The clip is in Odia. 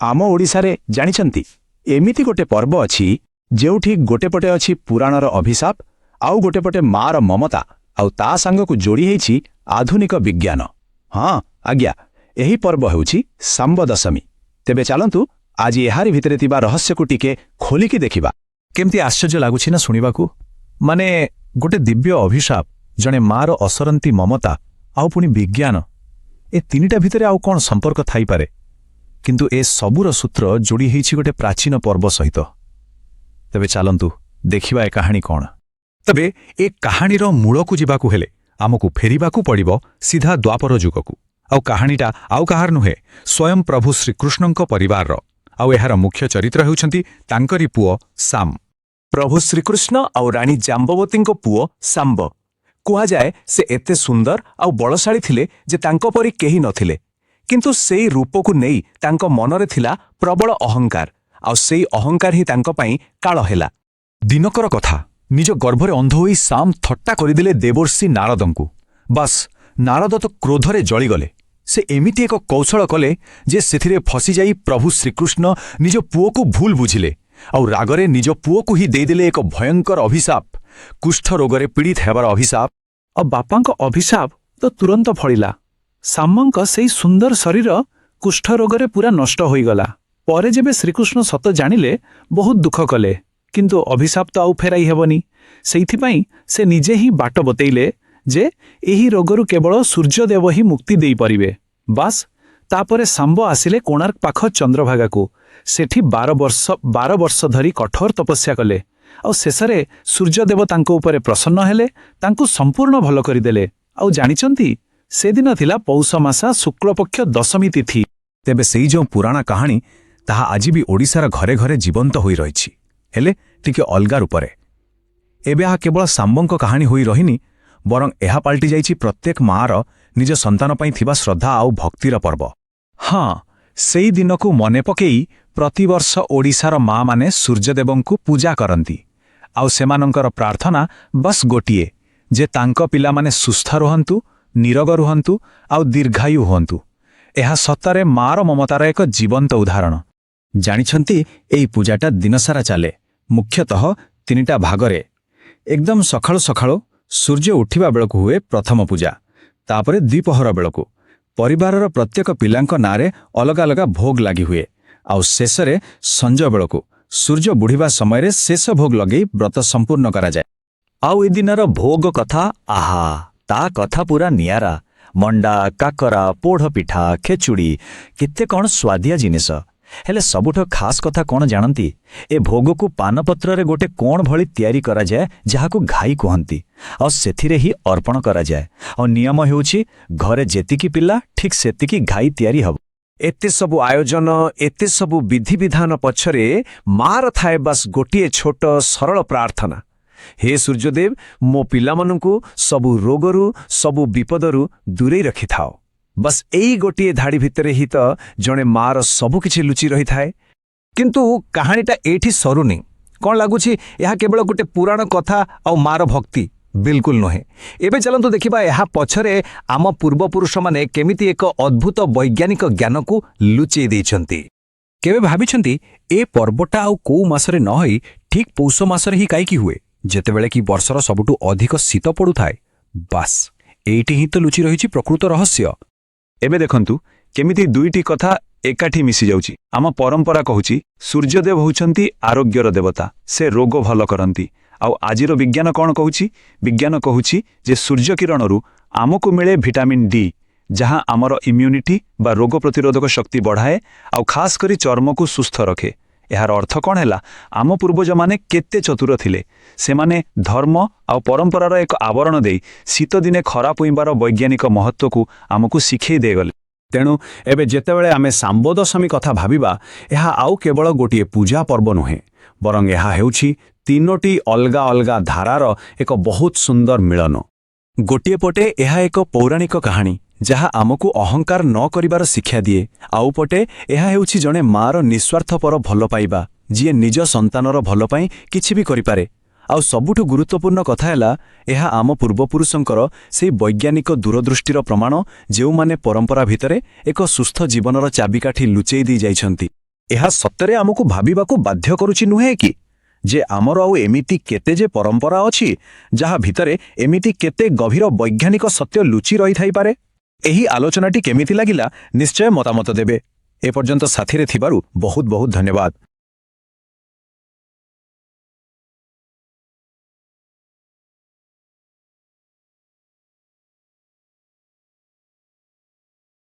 ଆମ ଓଡ଼ିଶାରେ ଜାଣିଛନ୍ତି, ଏମିତି ଗୋଟେ ପର୍ବ ଅଛି ଯେଉଁଠି ଗୋଟେ ପଟେ ଅଛି ପୁରାଣର ଅଭିଶାପ, ଆଉ ଗୋଟେ ପଟେ ମାର ମମତା, ଆଉ ତା ସାଙ୍ଗକୁ ଯୋଡ଼ି ହେଇଛି ଆଧୁନିକ ବିଜ୍ଞାନ। ହଁ ଆଜ୍ଞା, ଏହି ପର୍ବ ହେଉଛି ଶାମ୍ବ ଦଶମୀ। ତେବେ ଚାଲନ୍ତୁ, ଆଜି ଏହାରି ଭିତରେ ଥିବା ରହସ୍ୟକୁ ଟିକେ ଖୋଲିକି ଦେଖିବା। କେମିତି ଆଶ୍ଚର୍ଯ୍ୟ ଲାଗୁଛି ନା ଶୁଣିବାକୁ? ମାନେ ଗୋଟେ ଦିବ୍ୟ ଅଭିଶାପ, ଜଣେ ମାର ଅସରନ୍ତି ମମତା, ଆଉ ପୁଣି ବିଜ୍ଞାନ, ଏ ତିନିଟା ଭିତରେ ଆଉ କ'ଣ ସମ୍ପର୍କ ଥାଇପାରେ? କିନ୍ତୁ ଏ ସବୁର ସୂତ୍ର ଯୋଡ଼ି ହେଇଛି ଗୋଟେ ପ୍ରାଚୀନ ପର୍ବ ସହିତ। ତେବେ ଚାଲନ୍ତୁ ଦେଖିବା ଏ କାହାଣୀ କ'ଣ। ତେବେ ଏ କାହାଣୀର ମୂଳକୁ ଯିବାକୁ ହେଲେ ଆମକୁ ଫେରିବାକୁ ପଡ଼ିବ ସିଧା ଦ୍ୱାପର ଯୁଗକୁ। ଆଉ କାହାଣୀଟା ଆଉ କାହାର ନୁହେଁ, ସ୍ୱୟଂ ପ୍ରଭୁ ଶ୍ରୀକୃଷ୍ଣଙ୍କ ପରିବାରର। ଆଉ ଏହାର ମୁଖ୍ୟ ଚରିତ୍ର ହେଉଛନ୍ତି ତାଙ୍କରି ପୁଅ ଶାମ। ପ୍ରଭୁ ଶ୍ରୀକୃଷ୍ଣ ଆଉ ରାଣୀ ଜାମ୍ବବତୀଙ୍କ ପୁଅ ଶାମ୍ବ। କୁହାଯାଏ ସେ ଏତେ ସୁନ୍ଦର ଆଉ ବଳଶାଳୀ ଥିଲେ ଯେ ତାଙ୍କ ପରି କେହି ନଥିଲେ। କିନ୍ତୁ ସେଇ ରୂପକୁ ନେଇ ତାଙ୍କ ମନରେ ଥିଲା ପ୍ରବଳ ଅହଙ୍କାର, ଆଉ ସେଇ ଅହଙ୍କାର ହିଁ ତାଙ୍କ ପାଇଁ କାଳ ହେଲା। ଦିନକର କଥା, ନିଜ ଗର୍ବରେ ଅନ୍ଧ ହୋଇ ଶାମ ଥଟ୍ଟା କରିଦେଲେ ଦେବର୍ଷି ନାରଦଙ୍କୁ। ବାସ୍, ନାରଦ ତ କ୍ରୋଧରେ ଜଳିଗଲେ। ସେ ଏମିତି ଏକ କୌଶଳ କଲେ ଯେ ସେଥିରେ ଫସିଯାଇ ପ୍ରଭୁ ଶ୍ରୀକୃଷ୍ଣ ନିଜ ପୁଅକୁ ଭୁଲ ବୁଝିଲେ ଆଉ ରାଗରେ ନିଜ ପୁଅକୁ ହିଁ ଦେଇଦେଲେ ଏକ ଭୟଙ୍କର ଅଭିଶାପ, କୁଷ୍ଠ ରୋଗରେ ପୀଡ଼ିତ ହେବାର ଅଭିଶାପ। ଆଉ ବାପାଙ୍କ ଅଭିଶାପ ତ ତୁରନ୍ତ ଫଳିଲା। ଶାମଙ୍କ ସେଇ ସୁନ୍ଦର ଶରୀର କୁଷ୍ଠରୋଗରେ ପୂରା ନଷ୍ଟ ହୋଇଗଲା। ପରେ ଯେବେ ଶ୍ରୀକୃଷ୍ଣ ସତ ଜାଣିଲେ, ବହୁତ ଦୁଃଖ କଲେ। କିନ୍ତୁ ଅଭିଶାପ ତ ଆଉ ଫେରାଇ ହେବନି। ସେଇଥିପାଇଁ ସେ ନିଜେ ହିଁ ବାଟ ବତେଇଲେ ଯେ ଏହି ରୋଗରୁ କେବଳ ସୂର୍ଯ୍ୟଦେବ ହିଁ ମୁକ୍ତି ଦେଇପାରିବେ। ବାସ୍, ତାପରେ ଶାମ୍ବ ଆସିଲେ କୋଣାର୍କ ପାଖ ଚନ୍ଦ୍ରଭାଗାକୁ। ସେଠି 12 ବର୍ଷ, 12 ବର୍ଷ ଧରି କଠୋର ତପସ୍ୟା କଲେ। ଆଉ ଶେଷରେ ସୂର୍ଯ୍ୟଦେବ ତାଙ୍କ ଉପରେ ପ୍ରସନ୍ନ ହେଲେ, ତାଙ୍କୁ ସମ୍ପୂର୍ଣ୍ଣ ଭଲ କରିଦେଲେ। ଆଉ ଜାଣିଛନ୍ତି, ସେଦିନ ଥିଲା ପୌଷ ମାସ ଶୁକ୍ଳପକ୍ଷ ଦଶମୀ ତିଥି। ତେବେ ସେଇ ଯେଉଁ ପୁରାଣ କାହାଣୀ, ତାହା ଆଜି ବି ଓଡ଼ିଶାର ଘରେ ଘରେ ଜୀବନ୍ତ ହୋଇ ରହିଛି, ହେଲେ ଟିକେ ଅଲଗା ରୂପରେ। ଏବେ ଏହା କେବଳ ଶାମ୍ବଙ୍କ କାହାଣୀ ହୋଇ ରହିନି, ବରଂ ଏହା ପାଲଟି ଯାଇଛି ପ୍ରତ୍ୟେକ ମାଆର ନିଜ ସନ୍ତାନ ପାଇଁ ଥିବା ଶ୍ରଦ୍ଧା ଆଉ ଭକ୍ତିର ପର୍ବ। ହଁ, ସେଇ ଦିନକୁ ମନେ ପକେଇ ପ୍ରତିବର୍ଷ ଓଡ଼ିଶାର ମାଆମାନେ ସୂର୍ଯ୍ୟଦେବଙ୍କୁ ପୂଜା କରନ୍ତି। ଆଉ ସେମାନଙ୍କର ପ୍ରାର୍ଥନା ବସ୍ ଗୋଟିଏ ଯେ ତାଙ୍କ ପିଲାମାନେ ସୁସ୍ଥ ରୁହନ୍ତୁ, ନିରୋଗ ରୁହନ୍ତୁ ଆଉ ଦୀର୍ଘାୟୁ ହୁଅନ୍ତୁ। ଏହା ସତରେ ମାର ମମତାର ଏକ ଜୀବନ୍ତ ଉଦାହରଣ। ଜାଣିଛନ୍ତି, ଏହି ପୂଜାଟା ଦିନସାରା ଚାଲେ, ମୁଖ୍ୟତଃ ତିନିଟା ଭାଗରେ। ଏକଦମ ସକାଳୁ ସକାଳୁ ସୂର୍ଯ୍ୟ ଉଠିବା ବେଳକୁ ହୁଏ ପ୍ରଥମ ପୂଜା। ତାପରେ ଦ୍ୱିପହର ବେଳକୁ ପରିବାରର ପ୍ରତ୍ୟେକ ପିଲାଙ୍କ ନାଁରେ ଅଲଗା ଅଲଗା ଭୋଗ ଲାଗି ହୁଏ। ଆଉ ଶେଷରେ ସଞ୍ଜ ବେଳକୁ ସୂର୍ଯ୍ୟ ବୁଢ଼ିବା ସମୟରେ ଶେଷ ଭୋଗ ଲଗେଇ ବ୍ରତ ସମ୍ପୂର୍ଣ୍ଣ କରାଯାଏ। ଆଉ ଏ ଦିନର ଭୋଗ କଥା, ଆହା, ତା କଥା ପୁରା ନିଆରା। ମଣ୍ଡା, କାକରା, ପୋଢ଼ପିଠା, ଖେଚୁଡ଼ି, କେତେ କ'ଣ ସ୍ୱାଦିଆ ଜିନିଷ। ହେଲେ ସବୁଠୁ ଖାସ୍ କଥା କ'ଣ ଜାଣନ୍ତି? ଏ ଭୋଗକୁ ପାନପତ୍ରରେ ଗୋଟେ କୋଣ ଭଳି ତିଆରି କରାଯାଏ, ଯାହାକୁ ଘାଇ କୁହନ୍ତି, ଆଉ ସେଥିରେ ହିଁ ଅର୍ପଣ କରାଯାଏ। ଆଉ ନିୟମ ହେଉଛି, ଘରେ ଯେତିକି ପିଲା, ଠିକ୍ ସେତିକି ଘାଇ ତିଆରି ହେବ। ଏତେ ସବୁ ଆୟୋଜନ, ଏତେ ସବୁ ବିଧିବିଧାନ ପଛରେ ମାର ଥାଏ ବାସ୍ ଗୋଟିଏ ଛୋଟ ସରଳ ପ୍ରାର୍ଥନା: ହେ ସୂର୍ଯ୍ୟଦେବ, ମୋ ପିଲାମାନଙ୍କୁ ସବୁ ରୋଗରୁ, ସବୁ ବିପଦରୁ ଦୂରେଇ ରଖିଥାଅ। ବାସ୍, ଏଇ ଗୋଟିଏ ଧାଡ଼ି ଭିତରେ ହିଁ ତ ଜଣେ ମାର ସବୁକିଛି ଲୁଚି ରହିଥାଏ। କିନ୍ତୁ କାହାଣୀଟା ଏଇଠି ସରୁନି। କ'ଣ ଲାଗୁଛି, ଏହା କେବଳ ଗୋଟେ ପୁରାଣ କଥା ଆଉ ମାର ଭକ୍ତି? ବିଲକୁଲ ନୁହେଁ। ଏବେ ଚାଲନ୍ତୁ ଦେଖିବା ଏହା ପଛରେ ଆମ ପୂର୍ବପୁରୁଷମାନେ କେମିତି ଏକ ଅଦ୍ଭୁତ ବୈଜ୍ଞାନିକ ଜ୍ଞାନକୁ ଲୁଚେଇ ଦେଇଛନ୍ତି। କେବେ ଭାବିଛନ୍ତି, ଏ ପର୍ବଟା ଆଉ କୋଉ ମାସରେ ନ ହୋଇ ଠିକ୍ ପୌଷ ମାସରେ ହିଁ କାହିଁକି ହୁଏ, ଯେତେବେଳେ କି ବର୍ଷର ସବୁଠୁ ଅଧିକ ଶୀତ ପଡ଼ୁଥାଏ? ବାସ୍, ଏଇଠି ହିଁ ତ ଲୁଚି ରହିଛି ପ୍ରକୃତ ରହସ୍ୟ। ଏବେ ଦେଖନ୍ତୁ କେମିତି ଦୁଇଟି କଥା ଏକାଠି ମିଶିଯାଉଛି। ଆମ ପରମ୍ପରା କହୁଛି ସୂର୍ଯ୍ୟଦେବ ହେଉଛନ୍ତି ଆରୋଗ୍ୟର ଦେବତା, ସେ ରୋଗ ଭଲ କରନ୍ତି। ଆଉ ଆଜିର ବିଜ୍ଞାନ କ'ଣ କହୁଛି? ବିଜ୍ଞାନ କହୁଛି ଯେ ସୂର୍ଯ୍ୟକିରଣରୁ ଆମକୁ ମିଳେ ଭିଟାମିନ୍ ଡି, ଯାହା ଆମର ଇମ୍ୟୁନିଟି ବା ରୋଗ ପ୍ରତିରୋଧକ ଶକ୍ତି ବଢ଼ାଏ ଆଉ ଖାସ୍ କରି ଚର୍ମକୁ ସୁସ୍ଥ ରଖେ। ଏହାର ଅର୍ଥ କ'ଣ ହେଲା? ଆମ ପୂର୍ବଜମାନେ କେତେ ଚତୁର ଥିଲେ! ସେମାନେ ଧର୍ମ ଆଉ ପରମ୍ପରାର ଏକ ଆବରଣ ଦେଇ ଶୀତଦିନେ ଖରା ପୁଇଁବାର ବୈଜ୍ଞାନିକ ମହତ୍ତ୍ୱକୁ ଆମକୁ ଶିଖେଇ ଦେଇଗଲେ। ତେଣୁ ଏବେ ଯେତେବେଳେ ଆମେ ଶାମ୍ବଦଶମୀ କଥା ଭାବିବା, ଏହା ଆଉ କେବଳ ଗୋଟିଏ ପୂଜା ପର୍ବ ନୁହେଁ, ବରଂ ଏହା ହେଉଛି ତିନୋଟି ଅଲଗା ଅଲଗା ଧାରାର ଏକ ବହୁତ ସୁନ୍ଦର ମିଳନ। ଗୋଟିଏ ପଟେ ଏହା ଏକ ପୌରାଣିକ କାହାଣୀ, ଯାହା ଆମକୁ ଅହଙ୍କାର ନ କରିବାର ଶିକ୍ଷା ଦିଏ। ଆଉ ପଟେ ଏହା ହେଉଛି ଜଣେ ମାଆର ନିସ୍ୱାର୍ଥପର ଭଲ ପାଇବା, ଯିଏ ନିଜ ସନ୍ତାନର ଭଲ ପାଇଁ କିଛି ବି କରିପାରେ। ଆଉ ସବୁଠୁ ଗୁରୁତ୍ୱପୂର୍ଣ୍ଣ କଥା ହେଲା, ଏହା ଆମ ପୂର୍ବପୁରୁଷଙ୍କର ସେଇ ବୈଜ୍ଞାନିକ ଦୂରଦୃଷ୍ଟିର ପ୍ରମାଣ, ଯେଉଁମାନେ ପରମ୍ପରା ଭିତରେ ଏକ ସୁସ୍ଥ ଜୀବନର ଚାବିକାଠି ଲୁଚେଇ ଦେଇ ଯାଇଛନ୍ତି। ଏହା ସତରେ ଆମକୁ ଭାବିବାକୁ ବାଧ୍ୟ କରୁଛି ନୁହେଁ କି, ଯେ ଆମର ଆଉ ଏମିତି କେତେ ଯେ ପରମ୍ପରା ଅଛି ଯାହା ଭିତରେ ଏମିତି କେତେ ଗଭୀର ବୈଜ୍ଞାନିକ ସତ୍ୟ ଲୁଚି ରହିଥାଇପାରେ। ଏହି ଆଲୋଚନାଟି କେମିତି ଲାଗିଲା, ନିଶ୍ଚୟ ମତାମତ ଦେବେ। ଏପର୍ଯ୍ୟନ୍ତ ସାଥିରେ ଥିବାରୁ ବହୁତ ବହୁତ ଧନ୍ୟବାଦ।